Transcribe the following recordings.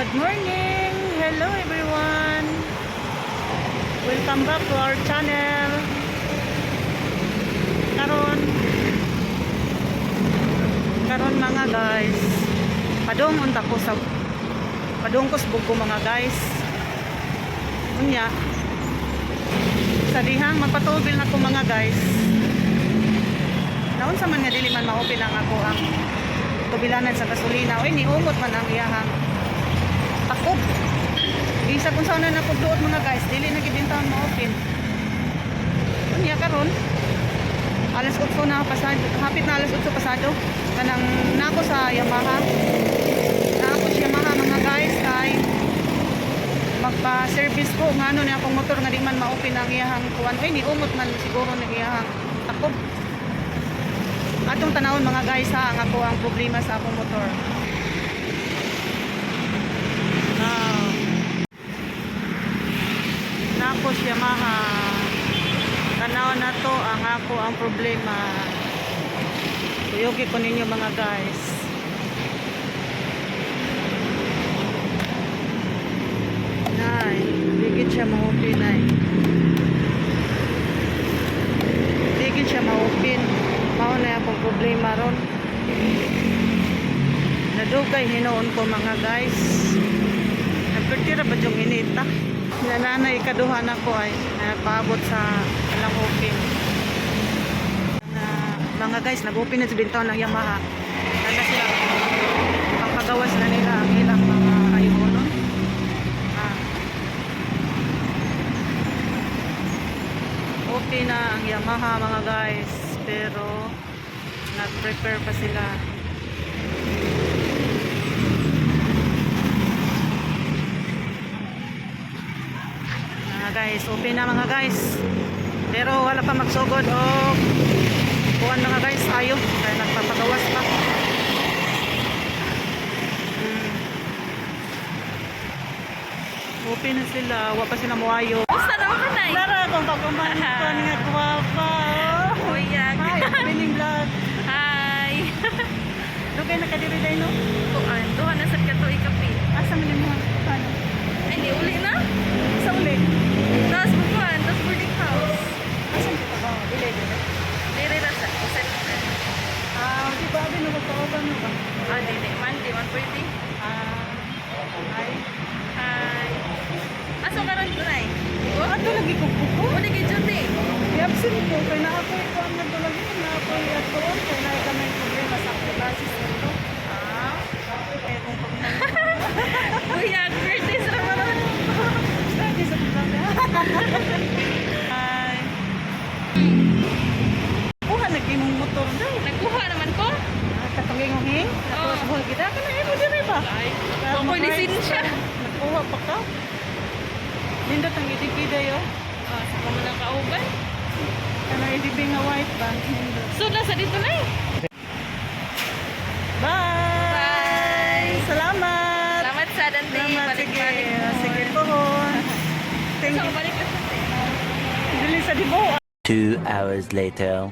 Good morning! Hello, everyone! Welcome back to our channel. Karon, mga guys, padung unta ko sa padung ko sa Bugo, mga guys. Unya, sa dihang magpatubil na ko, mga guys. Naunsa man nga dili man ma-open ang ako ang tubilanan sa gasolina. Oy, niungot man ang iyahang takob. Bisa kung saan na pugduot, mga guys, dili na gid taon mo-open. Unya karon, alas 8 na pasado, hapit na alas 8 pasado. Kanang nako sa Yamaha. Nako sa Yamaha, mga guys, kay magpa-service ko ngano ni akong motor nga di man ma-open ang iyahang kuan. Ay, niungot man siguro ng iyahang takob. Atong tanawon, mga guys, ha, ang ako ang problema sa akong motor. Ah. Nako sa Yamaha. Tanaw na to ang ako ang problema. Kuyugi ko ninyo, mga guys. Nay, di gid siya ma-open ay. Di gid siya ma-open. Mao na akong problema ron. Nadugay hinuon ko, mga guys. Nagpertira ba yung inita? Nananay kaduha na ko ay napaabot sa alang open. Na, mga guys, nag-open na sa bintaw ng Yamaha. Nana sila, papagawas na nila ang ilang mga ayunon. Ah. Okay na ang Yamaha, mga guys, pero nag-prepare pa sila. Mga guys, open na, mga guys. Pero wala pa magsugod o kuan, mga guys, ayo kaya nagpapagawas pa. Open na sila, wa pa sila moayo. Basta naman ka na. Lara akong pagkumangkon nga gwapa. Uyag. Hi, Pining Vlog. Hi. Dugay na kadiri day, no? Kuan, duha na sad ka tuig kape. Asa man nimo ano? Ay, di uli na. Sa uli. Tapos bukuan, tapos boarding house. Asa man kita ba? Dili dili. Dire ra sa usan. Ah, di ba abi no magpauban no ba? Ah, dili man, di man pwede. Ah, ay. Hi. Aso karon tunay? Ato lagi ko kuko. Uli kay duty. I-absent ko kay na ako ikuan na to lagi na ako atuon kay na kami problema sa akong classes nito. Ah. Kaya kung pagmamahal. Uyag, birthday sa karon. Lagi sa pagmamahal. Ay. Kuha lagi mong motor day. Nagkuha naman ko. Ah, katong ingonghing. Oo. Ako sa kita kana imo diri ba? Ay, ako'y lisensya. Nagkuha pa ka. Nindot ang EDB dayo. Ah, sa ko man ang kauban. Kanang EDB nga white ba? Nindot. So na sa dito na eh. Bye! Bye. Salamat! Salamat sa dante. Salamat. Sige. Balik-balik mo. Sige po. Thank So, you. balik na sa Dili sa Dibo. 2 hours later.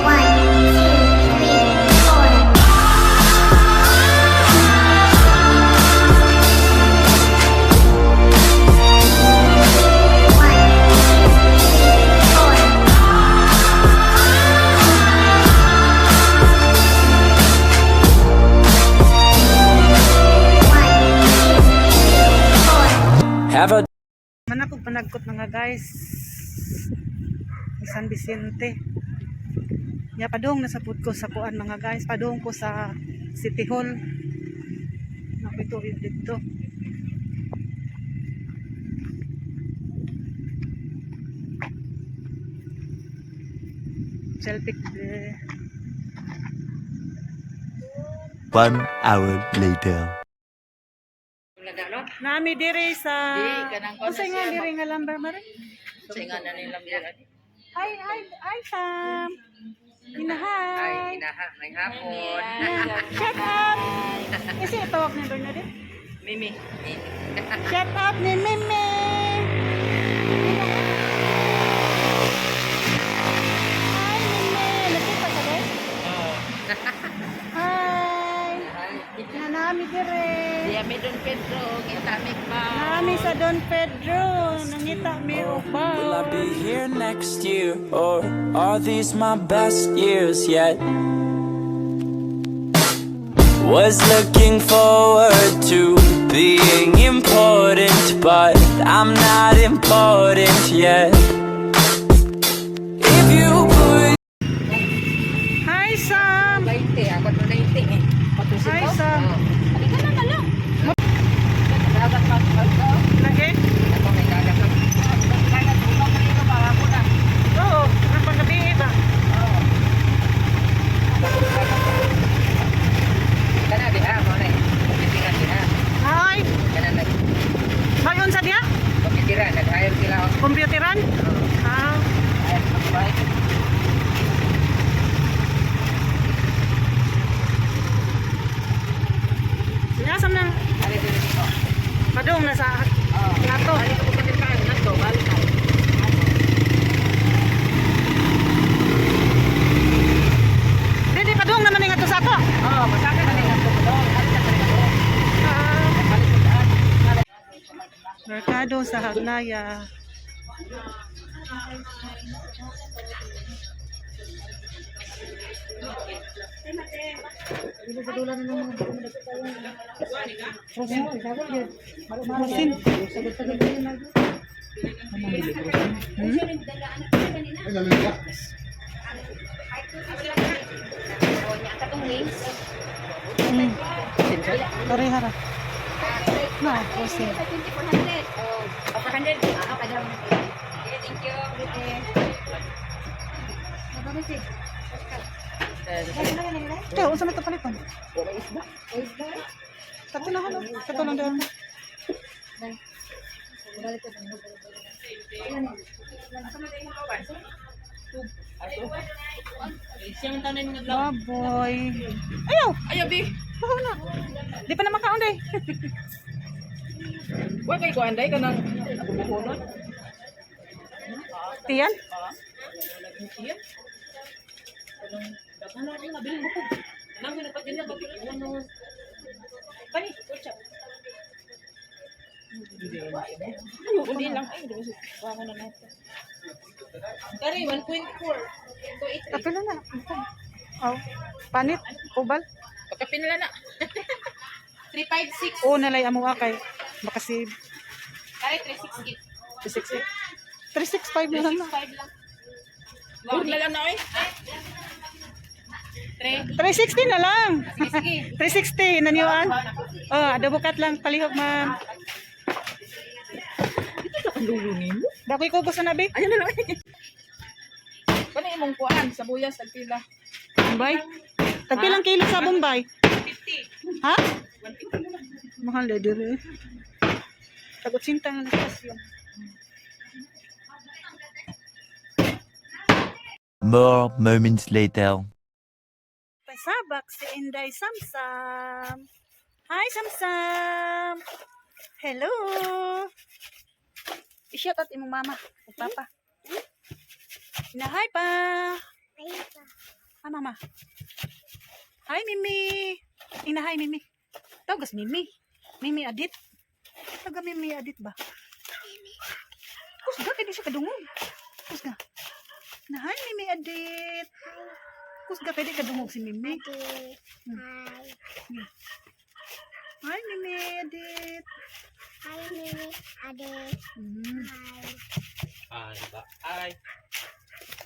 One, two, three, four. One, two, three, four. One, two, three, four. Have a Manakog panagkot, mga guys. San Vicente. Ya padung na sa pud ko sa kuan, mga guys, padung ko sa City Hall. Nakito yun dito. Selfie eh. 1 hour later. Nami dire sa Di, kanang kuwan Unsa na nga siya, dire nga lambar mare? Sa nga na nilang Hi, hi, hi, Sam. Hinahay. Hinaha, may hapon. Shout out. Kasi tawag ni Bernadette. Mimi. Shout out ni Mimi. Hi, Mimi. Nakita ka ba? Hi. Nanami dire. Yami Don Pedro, ngitamik ba? Nami sa Don Pedro. Nangita mi uba. Will I be here next year or are these my best years yet? Was looking forward to being important, but I'm not important yet. If you put Hi, Sam. 20, ako to 90 eh. Hi, Sam. Halika na na lang. Dagat pa ako. Lagi? Ako may dagat pa. Dagat pa dito para ako na. Oo. Ang panggabi ba? Kana diha mo na. Pagkitiran diha. Hi. Kana nag Mayon sa diya? pagkitiran nag-hire sila og Computeran? Ah. hire sa babae. Nasam nang Ali dito dito. padung na sa nato. Ali ko pagkitiran nato balik. Dili padung naman ni ngadto sa ako. Oh, masaka na ning ato doon. Ali sa dito. Ah. Balik sa daan. Merkado sa Hagnaya. Rosin. Parehara. Na, rosin. 2400. Oh, 400. Ah, kada mo. Okay, thank you. Kaya, unsa man ito paliton? Kato na halo. Kato lang doon. Baboy. Ayaw! Ayaw, bi. Baho na. Di pa naman kaon day. Wa kay kuan day kanang buhonon. Tiyan? Hindi lang ay, di ba na natin. Kari 1.4. Kapila na. Oh. Panit? Kubal? Pagkapin na. 356. Oo, nalay amo kay baka si Kari 368. 368. 365 na lang na. 5 lang. Wag na lang na oy. 3. 360 na lang. Sige, sige. 360 naniwaan. Oh, adobo kat lang palihog, ma'am. Dakoy kugos na nabi. Ayun na lang. Kani imong kuan sa buyas tagpila. Bombay. Tagpilang kilo sa Bombay? 50. Ha? Mahal na dire. Tag 80 ang espasyo. More moments later. Pasabak si Inday Samsam. Hi Samsam. Hello. I-shout out imong mama ug papa. Na hi pa. Ah, mama. Hi Mimi. Ina hi Mimi. Tawag Mimi. Mimi Adit. Taga Mimi Adit ba? Kusga kay di siya kadungog. Kusga. Na hi Mimi Adit. Kusga kay di kadungog si Mimi. Hi. Hi Mimi Adit. Hi, Mimi. Ade. Hi. Ay,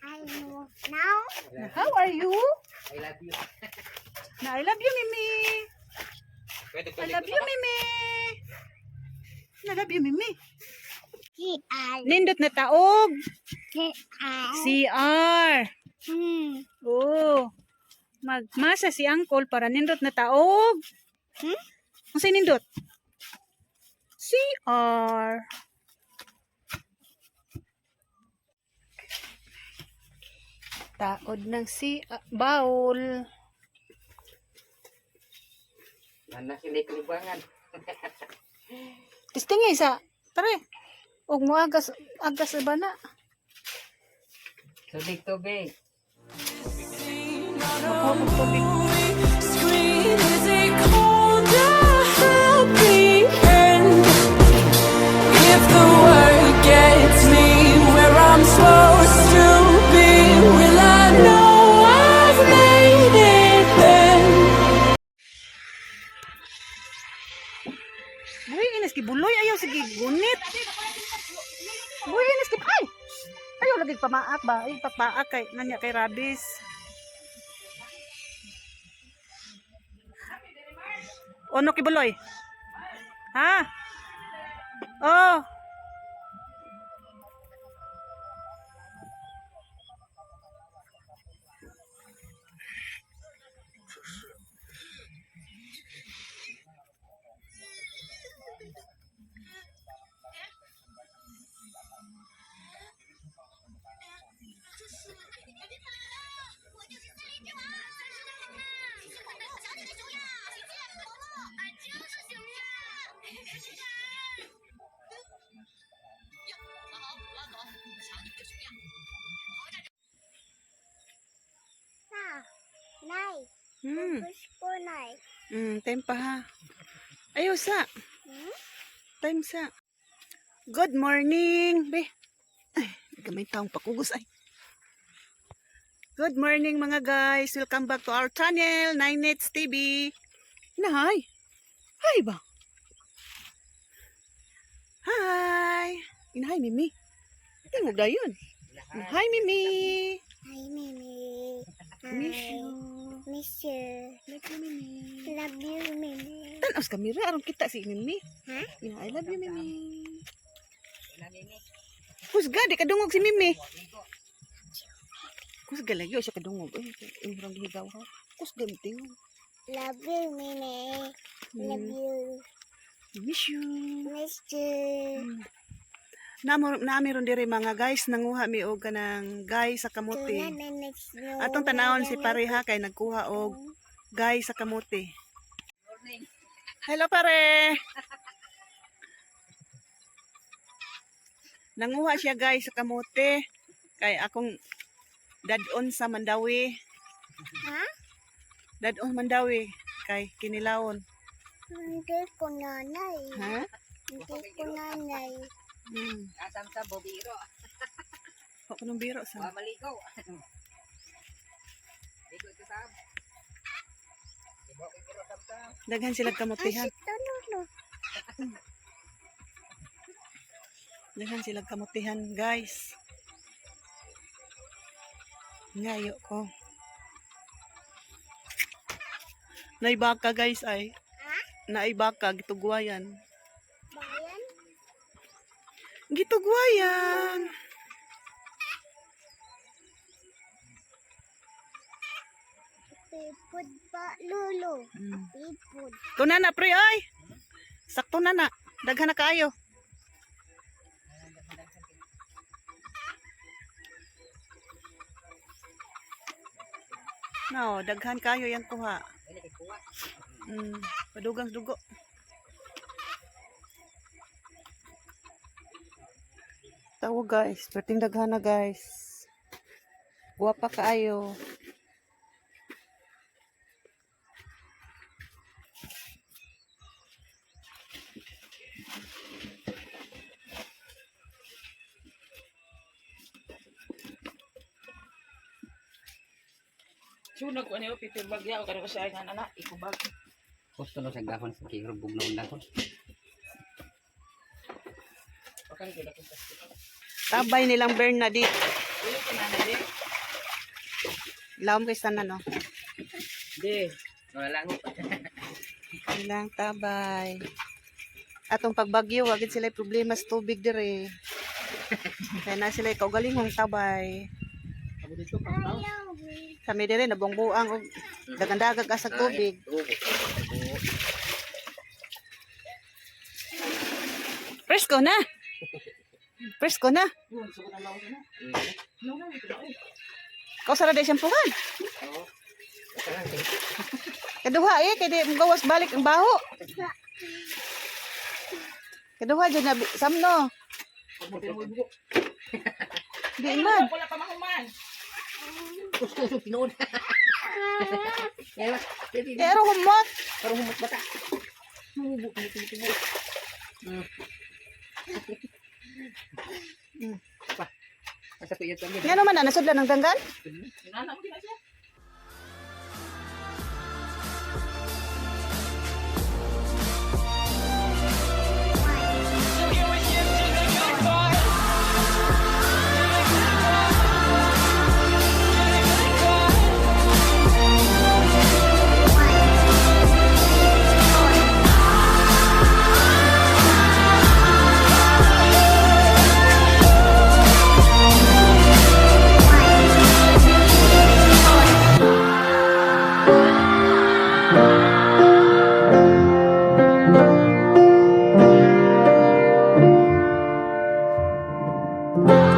Hi, no. Now, How are you? I love you. Na I love you Mimi. Pwede I love you Mimi. I love you Mimi. G R Nindot na taog. G R. CR. Oh. Magmasa si Uncle para nindot na taog. Hmm? Unsay nindot? CR. Taod ng si baul. Ana sila kalibangan. Testing nga isa. Tare. Og mo agas agas ba na? Tubig, tubig. Makuha kog tubig. Screen is it called a happy end? If the work gets me where I'm supposed to be, will I know I've made it then? Buhi inis gibuloy ayaw sige gunit. Buhi inis gi ay. Ayaw lagi pamaak ba? Ay papaak kay nanya kay rabis. Ono kibuloy? Ha? Oh. Na. Nay. Push ko, Nay. Time pa ha. Ayaw sa. Hmm? Time sa. Good morning, be. Ay, gamay taong pakugos ay. Good morning, mga guys. Welcome back to our channel, Nine Nets TV. Inahay. Hi ba? Hi. Inahay, Mimi. Tingog dayon. Hi, Mimi. Hi, Mimi. Hi. Miss you. Miss you. Love you, Mimi. Love you, Mimi. Tanaw sa kamera aron kita si Mimi. Ha? Ina, I love you, Mimi. Kusga, di kadungog si Mimi. Kusga lagi siya kadungog. Ay, imurang gihigaw ha. Kusga tingog. Love you, Mimi. Love you. Miss you. Miss you. Namo nami ron diri mga guys nanguha mi og kanang guy sa kamote. Atong tanawon si pareha kay nagkuha og guy sa kamote. Hello, pare. Nanguha siya, guys, sa kamote kay akong dadon sa Mandawi. Ha? Dadon Mandawi kay kinilawon. Hindi ko nanay. Ha? Hindi ko nanay. Asam sa bobiro. Wa ko nang biro sa. Wa maligo. Ligo ka sab. Ibo kay biro sab sa. Daghan sila Ay, kamotehan. si Tono. Daghan sila kamotehan, guys. Ngayo ko. Naibaka, guys, ay. Ha? Naibaka gitugwayan. Bayan? Gitugwayan. Pipod ba, Lolo? Pipod. Ito na na, pre, ay. Sakto na na. Daghan na kaayo. No, daghan kayo yang kuha. Dili kay kuha. Padugang dugo. Tawo, guys, perting daghan na, guys. Guwapa kaayo. Sunag ko niyo pipir bagya o karo ko siya nga anak ikubag. Gusto no sa gahon sa kay rubog na dahon. Pakan ko dakong plastic. Tabay nilang Bernadette. Uyo ko na di. Lawom kay sana no. Di. Wala lang. Ilang tabay. Atong pagbagyo, wagid sila problema sa tubig dire. Kaya na sila kaugalingong tabay. Abo dito pang tao. Kami dire nabongbuang og dagandagag asag tubig. Presko na. Presko na. Yun, sugod ang lawom na. No na dito na. Kausa ra day siyampuhan. Kaduha eh, kay di gawas balik ang baho. Kaduha dyan na, samno. Di man. Wala pa mahuman. Gusto tinuod. Pero humot. Pero humot bata. Tumubo, tumubo, tumubo. Pa. Asa ko iya tangin. Nga naman na, nasudlan ng danggal? Inana mo gina siya.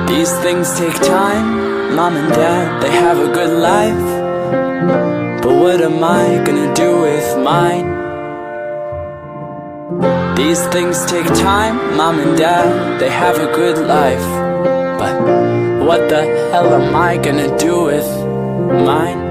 These things take time. Mom and Dad, they have a good life. But what am I gonna do with mine? These things take time. Mom and Dad, they have a good life. But what the hell am I gonna do with mine?